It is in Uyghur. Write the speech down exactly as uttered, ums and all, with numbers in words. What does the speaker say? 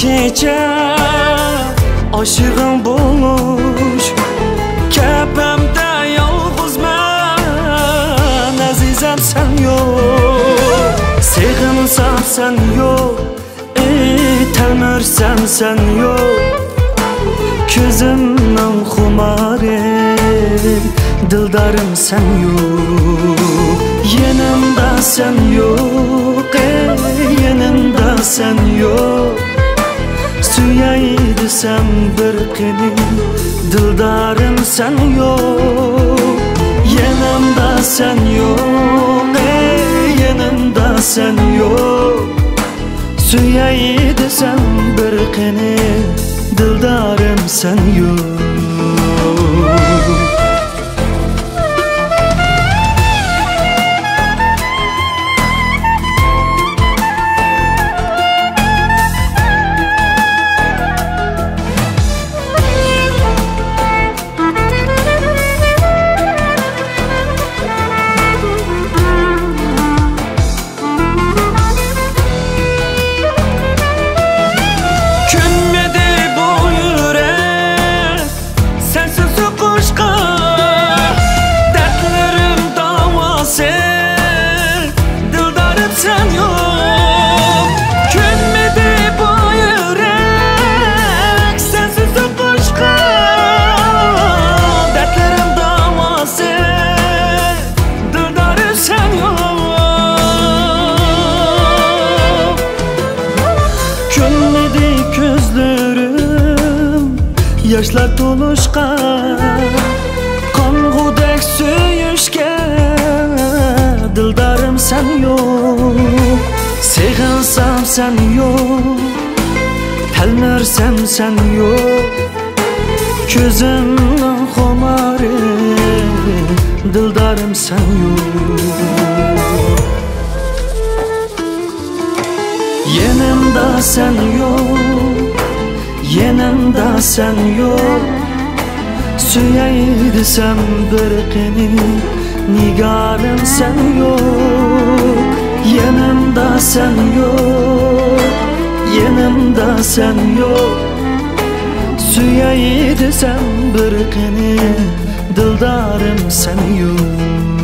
كېچە ئاشىقىڭ بولۇش كەپەمدە يالغۇزمەن، ئەزىزەم سەن يوق. سېغىنسام سەن يوق، ئەي، تەلمۈرسەم سەن يوق. كۆزۈمنىڭ خۇمارى، دىلدارىم سەن يوق. يېنىمدا سەن يوق، ئەي، يېنىمدا سەن يوق. سۆيەي دېسەم بىر قېنى، دىلدارىم سەن يوق. يېنىمدا سەن يوق، ئەي، يېنىمدا سەن يوق. سۆيەي دېسەم بىر قېنى، دىلدارىم سەن يوق. كۆنمىدى بۇ يۈرەك سەنسىز سوقۇشقا، دەردلىرىم داۋاسى، دىلدارىم سەن يوق. كۆنمىدى بۇ يۈرەك سەنسىز سوقۇشقا، دەردلىرىم داۋاسى، دىلدارىم سەن يوق. كۆنمىدى كۆزلىرىم ياشلار تولۇشقا، قانغۇدەك سۆيۈشكە، دىلدارىم سەن يوق. سېغىنسام سەن يوق، تەلمۈرسەم سەن يوق. كۆزۈمنىڭ خۇمارى، دىلدارىم سەن يوق. يېنىمدا سەن يوق، يېنىمدا سەن يوق. سۆيەي دېسەم بىر قېنى، نىگارىم سەن يوق. يېنىمدا سەن يوق، يېنىمدا سەن يوق. سۆيەي دېسەم بىر قېنى، دىلدارىم سەن يوق.